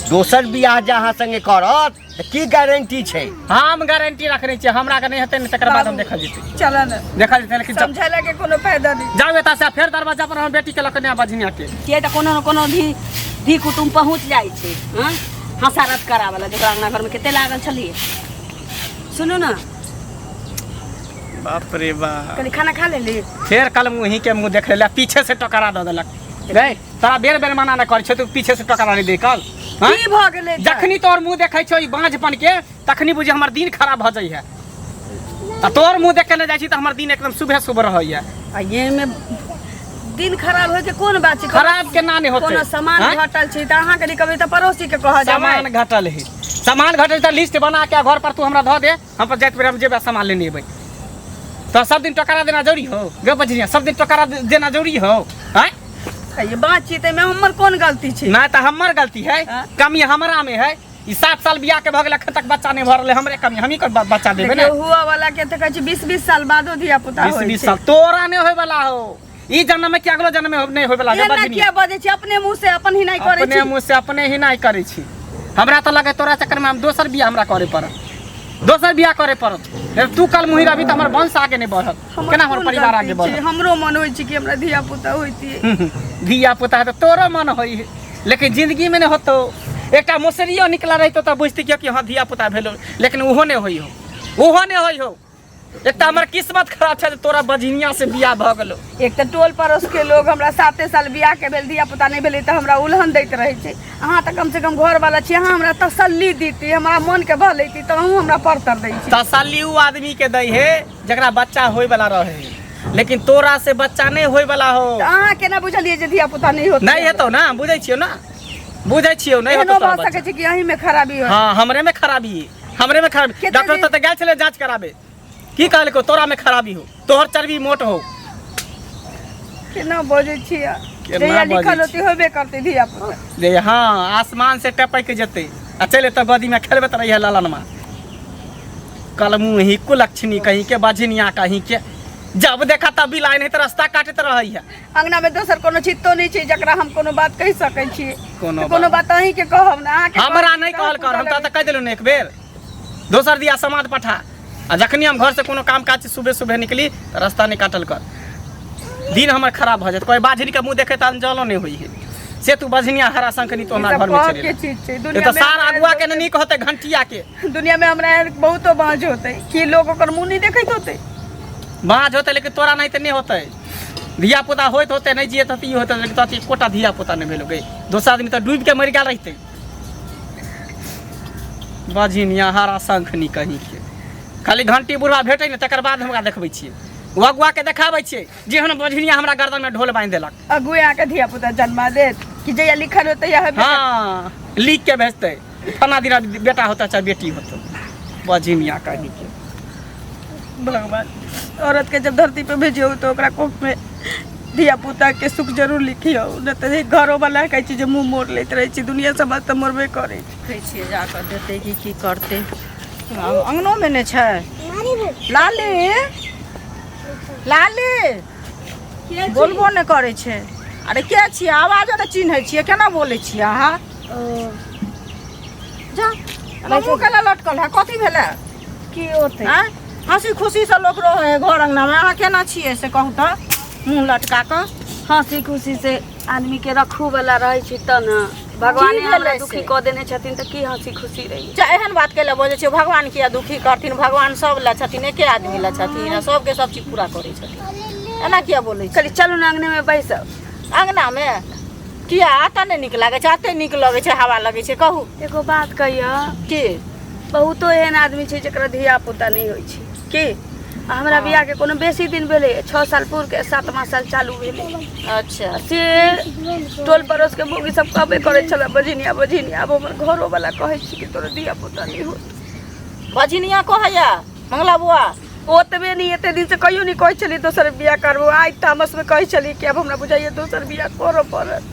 दोसर बियाह जे अहाँ संगे करत तऽ की गारंटी छै? हम गारंटी रखने छियै, हमरा के नहि हेतै ने तकर बाद हम देखल जेतै। चल ने, देखल जेतै, लेकिन समझेला के कोनो फायदा नहीं। जाउ एतऽ से, फेर दरवाजा पर हम बेटी के लऽ कऽ नहि बझनिया के। किया तऽ कोनो ने कोनो भी धी कुटुम पहुँच जाइ छै। हँ, हँसारत करावला जकरा अंगना घरमे कते लागल छलियै। सुनू ने। बाप रे बाप, कनि खाना खा लेली? फेर कल मुँही के मुँह देख लेला, पीछे से टकरा दऽ देलक रे। तोरा बेर बेर मना नहि करै छौ, तू पीछे से टकरा नहि दे कल। हँ? की भऽ गेलै तऽ? जखनी तोर मुँह देखै छौ ई बाँझपन के, तखनी बुझी हमर दिन खराब भऽ जाइ है। आ तोर मुँह देख के नहि जाइ छी तऽ हमर दिन एकदम सुबह सुबह रहैया। आ एहिमे दिन खराब होय के कोन बात छै? खराब केना नहि होतै? कोनो सामान आँय? घटल छै तऽ अहाँके नहि कहबै तऽ पड़ोसी के कहऽ जेबै। सामान घटल है, सामान घटल तऽ लिस्ट बना के घर पर तू हमरा धऽ दे, हम पर जाइत बेर हम जेबै सामान लेने एबै। तो सब दिन टकरा देना जरूरी हो गे बजरिया? सब दिन टकरा देना जरूरी हो? आँय? ये बात छै, ताहिमे हमर कोन गलती छै? ना तऽ हमर गलती है। आँय? कमी हमरा में है। ई 7 साल बियाह के भऽ गेल, अखन तक बच्चा नहीं भऽ रहलै। हमरे कमी, हमही के बच्चा देबै ने। देखियौ, हुआ वाला के तऽ कहै छै 20 20 साल बादो धिया पुता 20 होइ 20 छै। साल तोरा नहीं होय वाला हो, ई जन्म में कि अगलो जन्म में नहीं होय वाला। एना किया बजै छी? अपने मुँह से अपन ही नहि करै अपने छी। मुँह से अपने ही नहीं करै छी। हमरा तऽ लगे तोरा चक्कर में हम दोसर बियाह हमरा करे पड़त, दोसर बियाह करे पड़त। नहीं तू कल मुही रहबी तऽ हमर वंश आगे नहीं बढ़त। हमर केना हमर कोन परिवार गलती आगे छै? बढ़त? हमरो मन होइ छै कि हमरा धिया पुता होइतियै। धिया पुता तऽ तोरो मन होइ है, लेकिन जिंदगी में नहीं होतो। एकटा मुसरियो निकला रहितो तऽ बुझती कि हाँ धिया पुता भेलो, लेकिन ओहो नहीं होइ हो, ओहो नहीं होइ हो। एक तऽ हमर किस्मत खराब छै जे तोरा बजनिया से बियाह भऽ गेलो। एक तऽ टोल पड़ोस के लोग हमरा 7 साल बियाह के भेल, धिया पुता नहि भेलै तऽ हमरा उलहन दैत रहै छै। अहाँ तऽ कम से कम घर वाला छी, अहाँ हमरा तसल्ली दीती, हमरा मन के बहलैती, तऽ अहूँ हमरा परतर दै छी। तसल्ली उ आदमी के दै है जकरा बच्चा होय वाला रहे है, लेकिन तोरा से बच्चा नहीं होय वाला हो। तऽ अहाँ केना बुझलियै जे धिया पुता नहि होतै? नहीं हेतौ ना, बुझै छियौ ना, बुझै छियौ नहीं एहनो हेतौ तोरा भऽ सकै बच्चा। छै कि अहीं में खराबी होय। हाँ, हमरे में खराबी है, हमरे में खराबी। केते डॉक्टर दिन तऽ गेल छलै जांच कराबे, की कहलको? तोरा में खराबी हो, तोहर चर्बी मोट हो। केना बजै छियै? केना जहिया बजै लिखल छी? होतै होबे करतै धिया पुता। जे हाँ, आसमान से टपक जेतै आ चलि एतऽ गोदी में खेलबैत रहिए ललनमा। कलमू ही कुलक्षणी कहीं के, बझनिया कहीं के, जब देखा तब बिलाइ नहीं तऽ रास्ता काटैत रहै है। अंगना में दोसर कोनो चित्तो नहीं छै जकरा हम कोनो बात कहि सकै छी। कोनो तऽ कोनो बात अहीं के कहब ने, अहाँके हमरा कहब नहीं तऽ कहल कर, हम पूछऽ तऽ कहि देलहुँ ने एक बेर, दोसर दिया समाद पठा। आ जखनी हम घर से कोनो काम काज सुबह सुबह निकली तऽ रास्ता नहीं काटल कर, दिन हमर खराब भऽ जायत। कोई बाझनी के मुँह देखे तऽ अंजलो नहीं होइ है, से तू बझनिया हरा शंखनी तो ई हमरा सब घर में कहब चलि के एला। चीज छै। ई दुनिया तऽ में सार हमरा अगुआ के ने नीक होतै घंटिया के। दुनिया में हमरा एहन बहुतो बाँझ होतै कि लोग ओकर मुँह नहीं देखैत होतै। बाँझ होतै लेकिन तोरा नहीं तऽ नहीं होतै। धिया पुता होइत होतै नहीं जियत होतै ई होतै, लेकिन तोरा तऽ एकोटा धिया पुता नहीं भेलो गे। दोसर आदमी तऽ डूबि के मरि गेल रहितै। बझिनिया हरा शंखनी कहीं के, खाली घंटी बुढ़वा भेटै ने तकर बाद हमरा देखबै छियै, ओ अगुआ के देखाबै छियै जेहन बझिनिया हमरा गर्दन में ढोल बान्हि देलक। अगुए आके धिया पुता जन्मा देत कि जहिया लिखल होतै तहिया हेबे करतै। हाँ, लिख के भेजतै फना दिना बेटा होता चाहे बेटी होता। बझिनिया कहीं के। भगवान औरत के जब धरती पे भेजियो तो ओकरा कोख में धिया पुता के सुख जरूर लिखियो, नहि तऽ घरो वाला कहै छै जे मुँह मोड़ लैत रहै छै। दुनिया समाज तऽ मोड़बे करै छै। देखै छियै जाकऽ देतै कि की करतै। आब अङ्गनोमे नहि छै। लाली, लाली, बोलबो नहि करै छै। अरे के छियै? आवाजो नहि चिन्है छियै, केना बोलै छियै अहाँ? जा, मुँह केना लटकल है? कथी भेलै? की होतै? आँय? हँसी खुशीसँ लोक रहै है घर अङ्गनामे, अहाँ केना छियै से कहू तऽ, मुँह लटका कऽ? हँसी खुशी से आदमी के रखू वाला रहै छै तऽ ने। भगवाने की हमरा भेलै दुखी से? कऽ देने छथिन तऽ की हँसी खुशी रही? चा एहन बात कैला बजै छियै? भगवान किया दुखी करथिन? भगवान सब लए छथिन, एके आदमी लए छथिन आ सबके सब चीज पूरा करै छथिन। एना किया बोलै कहली चलू ने अङ्गने मे बैसब। अङ्गनामे किया? एतऽ नहि नीक लागै छै? एते नीक लगै छै, हवा लगै छै। कहू। एगो बात कहियऽ। की? बहुतो एहन आदमी छै जकरा धिया पुता नहि होइ छै की। आ हमरा बियाहके कोनो बेसी दिन भेलै, 6 साल पूर के 7वां साल चालू भेलै। से टोल पड़ोस के मौगी सब कहबे करै छलै बझिनिया बझिनिया। आब हमर घरो वाला कहै छै कि तोरा धिया पुता नहि होत। बझिनिया कहैया मंगला बुआ? ओतबे नहि, एते दिन से कहियो नहि कहै छलियै दोसर बियाह करबो, आइ तामस में कहै छलियै कि आब हमरा बुझाइया दोसर बियाह करऽ पड़त।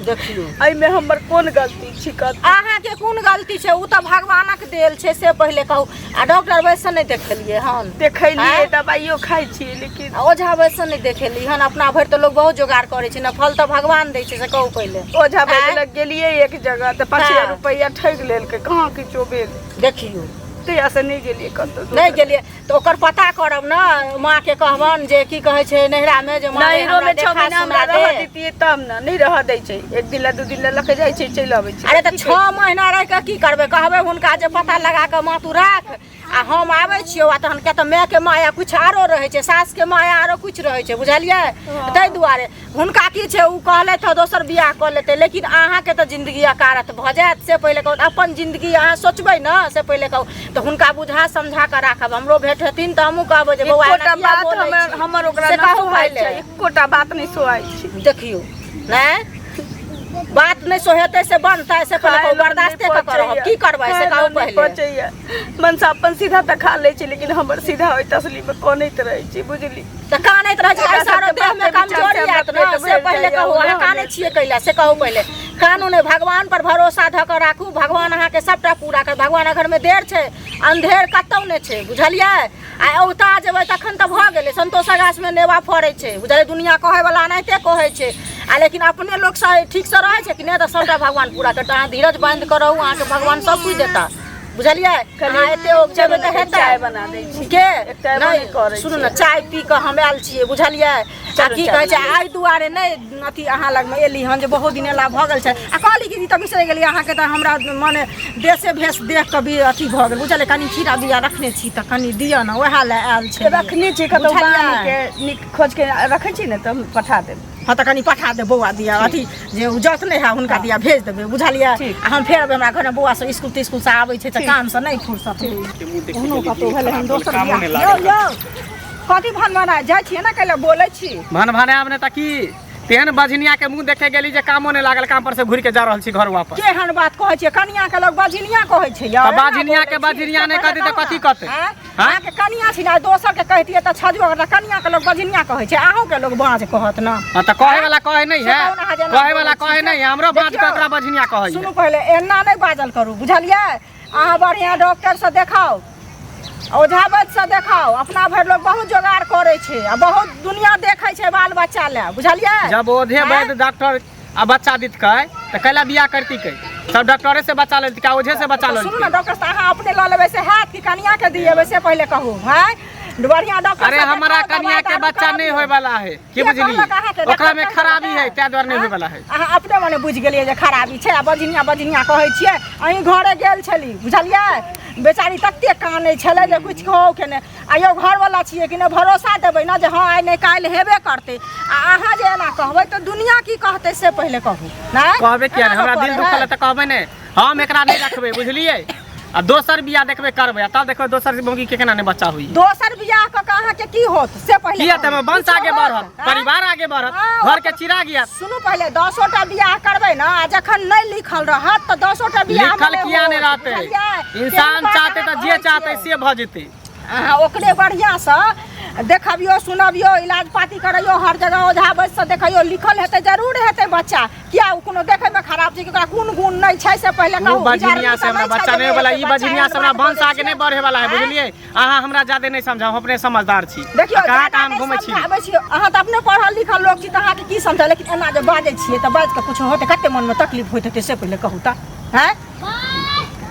देखियौ एहिमे हमर कोन गलती छी कत अहाँके कोन गलती छै ओ तऽ भगवानक देल छै से पहिले कहू आ डॉक्टर वैसे नहि देखेलियै हन देखेलियै आँय? दबाइयो खाइ छियै लेकिन आ ओझा वैसे नहि देखेली हन अपना भरि तऽ लोग बहुत जोगाड़ करै छै ने फल तऽ भगवान दै छै से कहू पहिले ओझा आँय? वैद्य लग गेलियै एक जगह तऽ 5000 हाँ। रुपैआ ठगि लेलकै कहाँ किछो भेल देखियौ तहियासँ नहि गेलियै कतहु नहि गेलियै तऽ ओकर पता करब ने माँके कहबनि जे की कहै छै नैहरामे जे माँ रे, नैहरोमे हमरा 6 देखा महीना सुना हमरा रहऽ दे। दैतियै तब ने नहि रहऽ दै छै एक दिन ला दू दिन ला लऽ कऽ जाइ छै चलि अबै छै अरे तऽ 6 महीना रहि कऽ की करबै कहबै हुनका जे पता लगा कऽ माँ तू राख आ हम आबै छियौ आ तहन किया तऽ मायके माया किछु आरो रहै छै सासके माया आरो किछु रहै छै बुझलियै ताहि दुआरे हुनका की छै ओ कहलथि हँ दोसर बियाह कऽ लेतै लेकिन अहाँके तऽ जिन्दगी अकारत भऽ जायत से पहिले कहू अपन जिन्दगी अहाँ सोचबै ने से पहिले कहू तऽ हुनका बुझा समझा कऽ राखब हमरो भेंट हेथिन तऽ हमहूँ कहबै जे बौआ एना एकोटा किया बात बोलै हमर छी? हमर ओकरा से नहि कहू सोहाइ पहिले छै एकोटा बात नहि सोहाइ छै देखियौ नहि बात नहि सोहेतै से बनतै से पहिले कहू बर्दाश्ते कऽ कऽ रहब की करबै से कहू पहिले पचैया मनसा अपन सीधा तऽ खा लै छै लेकिन हमर सीधा होइत असली मे कनैत रहै छै बुझली तऽ कानैत रहै छै ओकरा एहि सारो सबके देहमे बात कमजोरी विचार से आयत हमरा ने पेट से भरि पहिले जाइए, कहू अहाँ उएह कानै छियै कैला से कहू पहिले कानू नहि भगवान पर भरोसा धऽ कऽ राखू भगवान अहाँके सबटा पूरा कर भगवान घरमे देर छै अन्धेर कतौ नहि छै बुझलियै आ औता जेबै तखन तऽ भऽ गेलै संतोषक गाछमे नेबा फड़ै छै बुझलियै दुनिया कहै वला एनाहिते कहै छै आ लेकिन अपने लोक सब ठीकसँ रहै छै कि नहि तऽ सबटा भगवान पूरा करता अहाँ धीरज बान्हि कऽ रहू अहाँके भगवान सब किछु देता बुझलियै अहाँ एते उपजेबै तऽ हेतै चाय बना दै छी के एकटा एबो नहि नहि करै सुनू छै। ने चाय पी कऽ हम आयल छियै बुझलियै आ चलू, की चाय कहै छै बना एहि दुआरे नहि अथी अहाँ लगमे एली हन जे बहुत दिन एला भऽ गेल छै आ कहली कि ई तऽ बिसरि गेलियै अहाँके तऽ हमरा मने देशे भेष देख कऽ भी अथी भऽ गेल बुझलियै कनि खीरा बिया रखने छी तऽ कनि दिअ ने उएह लए आयल छै रखने छी कतहु बुझलियै? गामके नीक खोज के रखै छी ने तऽ हम पठा देब हँ तऽ कनि पठा देब बौआ दिया अथी जे ओ जतने है हुनका दिया भेज देबै बुझलियै आ हम फेर अबै हमरा घरमे बौआ सब इसकुल तिस्कुलसँ आबै छै तऽ कामसँ नहि फुर्सत ओहनो कतहु भेलै हम दोसर बियाह यौ यौ कथी भन भनाइ जाइ छियै ने कैले बोलै छी भन भनायब नहि तऽ की तेहन बझनिया के मुंह देखे गेली जे कामो नहि लागल काम पर से घुरि के जा रहल छी घर वापस केहन बात कहै छियै कनिया के लोग बझनिया कहै छै यौ तऽ एना बझनिया के बोलै छी। बझनिया नहि से कहतै तऽ पहिले कथी कहू कहतै? ने, आँय? आँय? अहाँके कनिया छी ने दोसर के कहतियै तऽ छजो अगर कनिया के लोग बझनिया कहै छै अहूँ के लोग बाँझ कहत ने हाँ तऽ कहे वाला कहे नहीं से है कहू ने अहाँ जेना कहे वाला बोलै छी कहे से। नहीं है हमरो बाँझ देखियौ, के ओकरा बझनिया कहै सुनू है पहिले एना नहि बाजल करू बुझलियै अहाँ बढ़िआँ डॉक्टरसँ देखाउ ओझा वैद्यसँ देखाउ अपना भरि लोग बहुत जोगाड़ करै छै आ बहुत दुनिया देखै छै बाल बच्चा लए बुझलियै जब ओझे आँय? वैद्य डॉक्टर आ बच्चा दितकै तऽ कैला बियाह करती कै सब डॉक्टरे से बचा लेलकै ओझे से बचा सुनू ने लेलकै डॉक्टर साहब अहाँ अपने लऽ लेबै से हैत कि कनिया के दिएबै से पहिले कहू हैं बढ़िया डॉक्टर अरे से हमारा देखाउ, कनिया दवाइ के दारू बच्चा नहीं कराबियौ। होए वाला है की के बुझली कहलक अहाँके ओकरा में डॉक्टर खराबी कहलक? है ताहि दुआरे नहीं होए वाला है अहाँ अपने मने बुझि गेलियै जे खराबी छै आ बजनिया बजनिया कहै छियै अहीं घरे गेल छली बुझलियै बेचारी तते कानै छलै जे किछु कहू के नहि आ यौ घरवला छियै कि नहि भरोसा देबै ने जे हँ आइ नहि काल्हि हेबे करतै आ अहाँ जे एना कहबै तऽ दुनिया की कहतै से पहिले कहू नहि कहबै किया एना नहि हमरा लोक दिल करै दुखल है? है तऽ कहबै नहि हम एकरा नहि रखबै बुझलियै आ दोसर बियाह देखबै करबै आ तब देखबै दोसर मौगी के केना नहि बच्चा होई दोसर बियाह कऽ के अहाँके की होत से पहिले किया तऽ कहू। वंश किछो आगे होत, बढ़त आँय? परिवार आगे बढ़त हाँ, घर के चिराग आयत सुनू पहिले 10टा बियाह करबै ने आ जखन नहि लिखल रहत तऽ 10टा बियाह लिखल किया नहि रहतै इंसान चाहतै तऽ जे चाहतै से भऽ जेतै अहाँ ओकरे बढ़िआँसँ देखबियौ सुनबियौ इलाज पाती करैयौ हर जगह ओझा वैद्यसँ देखैयौ लिखल हेतै जरूर हेतै बच्चा किया ओ कोनो देखैमे खराब छै कि ओकरा कोन गुण नहि छै से पहिले ओ कहू बजनिया से हमरा बच्चा नहि वाला ई बजनिया से हमरा वंश आगे नहि बढ़े वाला है आँय? बुझलियै अहाँ हमरा ज्यादे नहि समझाउ हम अपने समझदार छी देखियौ कहाँ ज्यादा कहाँ हम नहि घुमै छी समझाबै छियै अहाँ तऽ अपने पढ़ल लिखल लोक छी तऽ अहाँके की समझाउ लेकिन एना जे बाजै छियै तऽ बाजि कऽ किछो होतै कते मनमे तकलीफ होइत हेतै से पहिले कहू तऽ हँ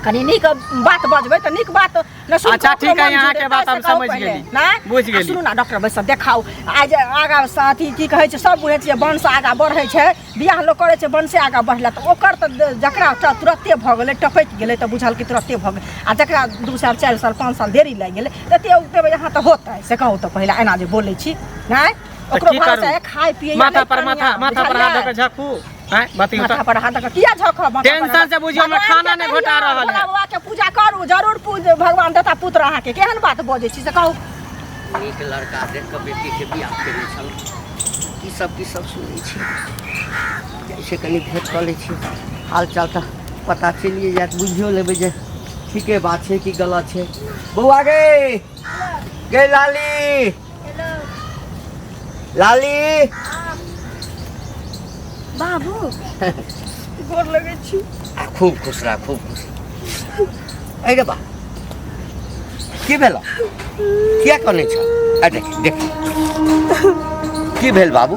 कनि नीक बात बजबै तऽ नीक बात ने सुनि अच्छा, कऽ ओकरो ठीक है, मन अहाँके जुड़ेतै, बात से हम कहू समझ पहिले। गेली। नहि? बुझि आ गेली। सुनू ने डॉक्टर बैस देखाउ आइ जे आगाँ से अथी की कहै छै सब बुझै छियै वंश आगाँ बढ़ै छै बियाह लोक करै छै वंशे आगाँ बढ़ला तऽ ओकर तऽ जकरा तुरते भऽ गेलै टपकि गेलै तऽ बुझल कि तुरते भऽ गेलै आ जकरा 2 साल 4 साल 5 साल देरी लागि गेलै एते उगतेबै अहाँ तऽ होतै से कहू तऽ पहिले एना जे बोलै छी नहि तऽ ओकरो की भरोसा करू? है खाय पियै माथा पर माथा माथा पर हाथ दऽ कऽ झखू आँय बतियौ माथा तऽ पर हाथ दऽ कऽ किया झखब माथा पर टेंशन हाथ? से बुझियौ हमर भगवान खाना के नहि घोटा कहियौ, रहल है। भोला बाबा के पूजा करू जरूर पूज भगवान देता पुत्र अहाँके केहन बात बजै छी से कहू नीक लड़का देख कऽ बेटीके बियाह केने छलहुँ की सब सुनै छी जाइ छै कनि भेँट कऽ लै छी हाल चाल तऽ पता चलिए जायत बुझियो लेबै जे ठीके बात छै कि गलत छै बौआ गे गे लाली लाली बाबू गोर लगै छी। आ खूब खुश रह, खूब खुश रह। अरे बा, की भेल? किया कनै छ? आ देख देख, की भेल बाबू?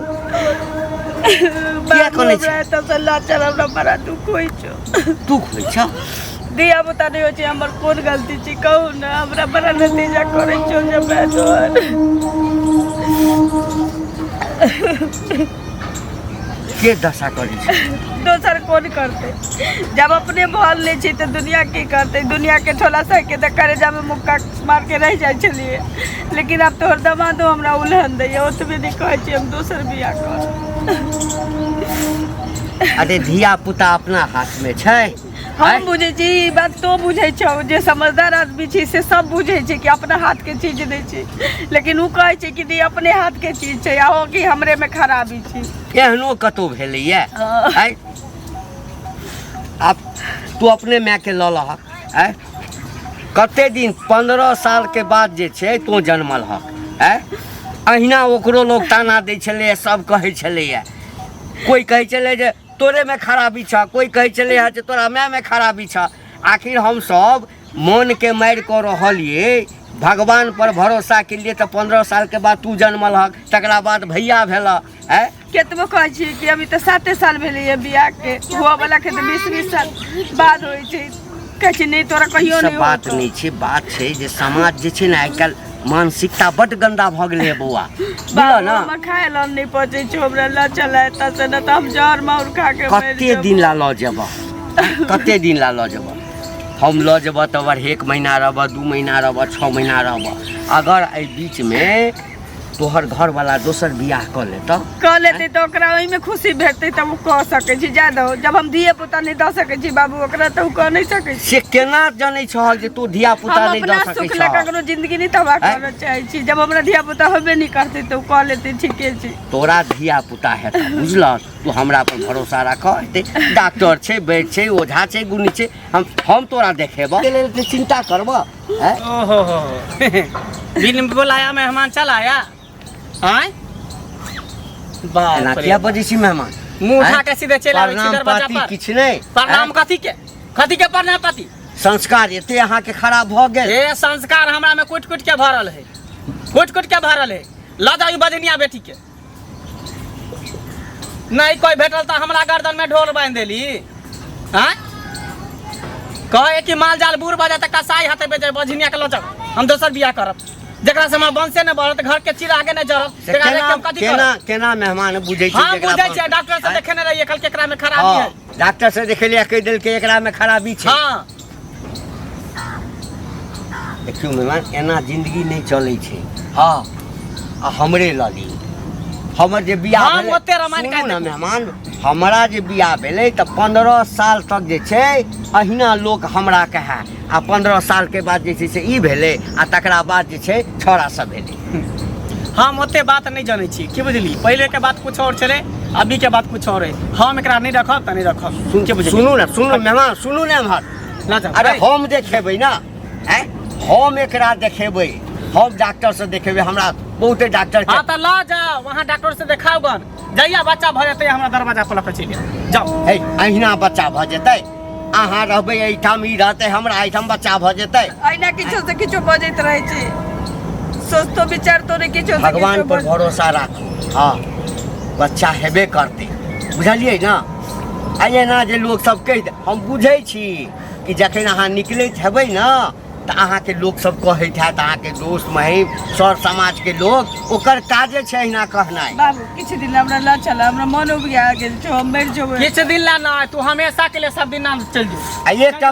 किया कनै छ? हमरा एतऽ लाचार, हमरा बड़ा दुख होइ छौ। दुख होइ छ? धिया पुता नहि होइ छै, हमर कोन गलती छै कहू ने? हमरा बड़ा नतीजा करै छौ जे हमरा तोहर के दशा करै छै? दोसर कोन करतै? जब अपने भल नहि छै तऽ दुनिया की करतै? दुनिया के ठोला सह के तऽ करेजा में मुक्का मार के रहि जाइ छलियै, लेकिन आब तोहर दमादो हमरा उलहन दैया। ओतबे नहि कहै छी, हम दोसर बियाह कर। अरे, धिया पुता अपना हाथ में छै। हम बुझै छी ई बात, तो बुझै छौ, जे समझदार आदमी छै से सब बुझै छै कि अपना हाथ के चीज नहि छै, लेकिन ओ कहै छै कि नहीं, अपने हाथ के चीज छै, आ हो कि हमरे में खराबी छै। एहनो कतौ भेलैया? आँय, आब तू अपने मायके लऽ लहक। आँय, कते दिन, 15 सालके बाद जे छै तू जनमल हक। आँय, अहिना ओकरो लोग ताना दै छलैए, सब कहै छलैए। कोइ कहै छलै जे तोरेमे खराबी छह, कोइ कहै छलै हँ जे तोरा मायमे खराबी छह। आखिर हमसब मोनके मारि कऽ रहलियै, भगवान पर भरोसा केलियै, तऽ 15 सालके बाद तू जनमल हक, तकरा बाद भैया भेल। आँय, केतबो कहै छियै कि अभी तऽ 7 साल भेलैए बियाहके, हुआ वाला के तऽ 20 20 साल बाद होइ छै। कहै छै नहि, तोरा कहियो सब नहि बात होतौ। नहि छै। बात छै जे समाज जे छै ने, आइ काल्हि मानसिकता बड्ड गन्दा भऽ गेलै बौआ, बुझल बाबू, ने? हमरा खाय लए नहि पचै छै, हमरा लऽ चल एतऽ से, नहि तऽ हम जहर माहुर खा के मरि कते जेबौ। दिन ला लऽ जेबह? कते दिन ला लऽ जेबह? हम लऽ जेबह तऽ अगर 1 महीना रहबह, 2 महीना रहबह, 6 महीना रहबह। अगर एहि बीचमे तोहर घरवाला दोसर बियाह कऽ लेतऽ? कऽ लेतै तऽ ओकरा ओहिमे खुशी भेटतै, तब ओ कऽ सकै छै। जा दहो, जब हम धिये पुता नहि दऽ सकै छी बाबू ओकरा, तऽ ओ कऽ नहि सकै छी। से केना जनै छह जे तू धिया पुता हम नहि अपना दऽ सकै सुख लए छह? ककरो जिंदगी नहि तबाह आँय? करऽ चाहै छी। जब हमरा धिया पुता होबे नहि करतै तऽ ओ कऽ लेतै, ठीके छै। तोरा धिया पुता हेतऽ, बुझलह? तू हमरा पर भरोसा राख। हेतै, डॉक्टर छै, वैद्य छै, ओझा छै, गुणी छै, हम तोरा देखेबऽ के लेल तू चिंता करबऽ? आँय? ओहो हो, बिन बुलाया मेहमान चल आया। आय बाप एना रे। किया बजै छी मेहमान? मुंह उठा आँय? के सीधे चलि आबै छी प्रणाम दरवाजा पाती पर। किछु नहि? प्रणाम आँय? कथी के, कथी के प्रणाम पाती? संस्कार एते अहाँके खराब भऽ गेल? ए, संस्कार हमरा में कुटि कुटि के भरल है, कुटि कुटि के भरल है। लऽ जाउ ई बजनिया बेटी के। नहीं कोई भेटल तऽ हमरा गर्दन में ढोल बांधि देली। आँय, कहे कि माल जाल बूढ़ भऽ जाए तऽ कसाई हाथे बेचे। बजनिया के लऽ जाउ, हम दोसर बियाह करब, जेकरा से हमरा वंशे नहि बढ़त, घर के चिरागे नहि जरत, से तेकरा देख के केना हम कथी केना करब? केना मेहमान बुझै छै? हम जेकरा बुझै छियै, डॉक्टर से आँय? देखेने रहियै, कहलकै एकरा में खराबी है। हँ, डॉक्टर से देखेलियै, कहि देलकै एकरा में खराबी छै। हाँ। देखियौ मेहमान, एना जिंदगी नहि चलै छै। हँ, आ हमरे लऽ ली, हमर जे बियाह हम भेलै- ओते रामायण सुनू काटि ने देबो। मेहमान, हमरा जे बियाह भेलै तऽ 15 साल तक जे छै अहिना लोक हमरा कहए, आ 15 सालके बाद जे छै से ई भेलै, आ तकरा बाद जे छै छौड़ा सब भेलै। हम ओते बात नहि जनै छी, की बुझली? पहिले के बात कुछ और छलै, अभी के बात कुछ और है। हम एकरा नहि रखब तऽ नहि रखब, की बुझली? सुनू ने, सुनू मेहमान, सुनू ने एम्हर। लऽ जाउ। अरे, हम देखेबै ने। आँय, हम एकरा देखेबै, हम डॉक्टर से देखेबै, हमरा बहुते डॉक्टर के हाँ तऽ लऽ जाउ, वहाँ डॉक्टर से देखाउ गन। जहिया बच्चा भऽ जेतै, हमरा दरवाजा पर लऽ कऽ चलि आउ। जाउ। हे, अहिना बच्चा भऽ जेतै? अहाँ रहबै एहिठाम, ई रहतै हमरा एहिठाम, बच्चा भऽ जेतै? अहिना किछो से किछो बजैत रहै छै, सोचतो विचारतो नहि, किछो से भगवान किछो पर भरोसा राखू। हँ, बच्चा हेबे करतै, बुझलियै ने? आ एना जे लोक सब कहि दे, हम बुझै छी कि जखन अहाँ निकलैत हेबै ने तऽ अहाँके लोक सब कहैत हैत, अहाँके दोस्त महिम सर समाजके लोक, ओकर काजे छै अहिना कहनाइ। बाबू, किछु दिन हमरा लऽ चल, हमरा मन उबिया गेल छौ, हम मरि जेबै। किछु दिन ला नहि, तू हमेशा के लिए सब दिन नाम चलि जो। आ एकटा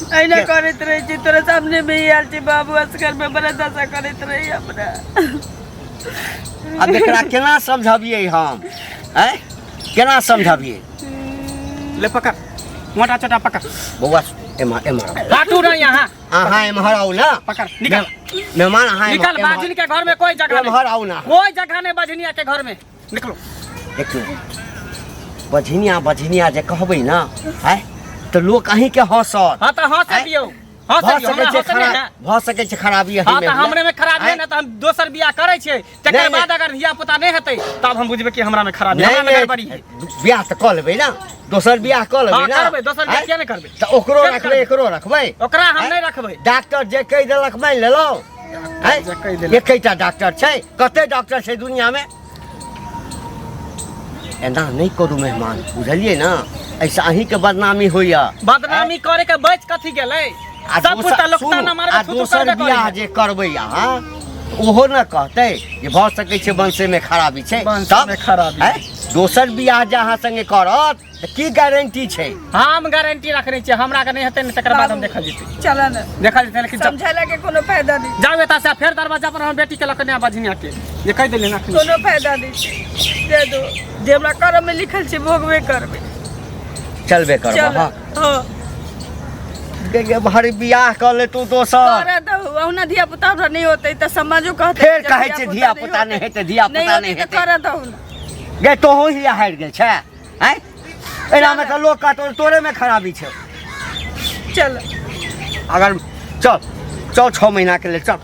अहिना करैत रहै छी, तोरा सामने में ही आयल छी बाबू, असगर में बड़ा दशा करैत रही हमरा। आब एकरा केना समझबियै हम? आँय, केना समझबियै? ले पकड़, मोटा छोटा पकड़। बौआ, एम्हर एम्हर आउ। काटू नहीं यहाँ। अहाँ एम्हर आउ ने। पकड़, निकल। मेहमान, अहाँ निकल। बाजिन के घर में कोई जगह नहीं। एम्हर आउ ना। कोई जगह नहीं बजनिया के घर में, निकलो। देखियौ, बझिनिया बझिनिया जे कहबै ने, आँय, तऽ लोक अहीँके हँसत। हाँ तऽ हंस आँय? दियौ। हँ भऽ सर, सकै हमरा छै हँस नहि खराब है। भऽ सकै छै खराबी हाँ एहिमे तऽ हुए। हमरे में खराबी है आँय? ना तऽ हम दोसर बियाह करै छियै तकर नहि, बाद अगर धिया पुता नहि हेतै तब हम बुझबै कि हमरा में खराबी नहि हमरा में नहि गड़बड़ी है बियाह तऽ कऽ लेबै ने दोसर बियाह कऽ लेबै हाँ ने करबै दोसर बियाह आँय? किया नहि करबै तऽ ओकरो किया नहि रखबै करबै? एकरो रखबै ओकरा हम आँय? नहि रखबै डॉक्टर जे कहि देलक मानि लेलहुँ आँय? जे कहि देलक। एकेटा डॉक्टर छै कते डॉक्टर छै दुनियामे एना नहि करू मेहमान बुझलियै ने एहिसँ अहीँके बदनामी होइए बदनामी करे के बच कथी गेलै आ सब कुछ तऽ लोक सुनू, ताना मारबै आ थू थू दोसर करबे बियाह करै जे करबै अहाँ ओहो ने कहतै जे भऽ सकै छै वंशेमे खराबी छै वंशेमे तब खराबी। आँय? दोसर बियाह जे अहाँ संगे करत तऽ की गारंटी छै हम गारंटी रखने छियै हमरा के नहि हेतै ने तकर बाद हम देखल जेतै चल ने देखल जेतै लेकिन समझेला के कोनो फायदा नहीं जाउ एतऽ से फेर दरवाजा पर हम बेटी के लऽ कऽ नहि बझनिया के जे कहि देलियै ने कोनो फायदा नहीं छै दे दो जे हमरा करम में लिखल छै भोगबे करबै चलबे करब चल हँ हाँ गे गे भारी बियाह कऽ ले तू दोसर करे दहु अहुना धिया पुता हमरा नहि होतै तऽ समाजो कहतै फेर जे कहै छै धिया-पुता नहि हेतै, धिया-पुता नहि होतै तऽ हेतै। करे दहु ने गे तोहू हिया हारि गेल छै आँय एनामे तऽ लोक कहतौ तोरेमे खराबी छै चल अगर चल चल 6 महीनाके लेल चल।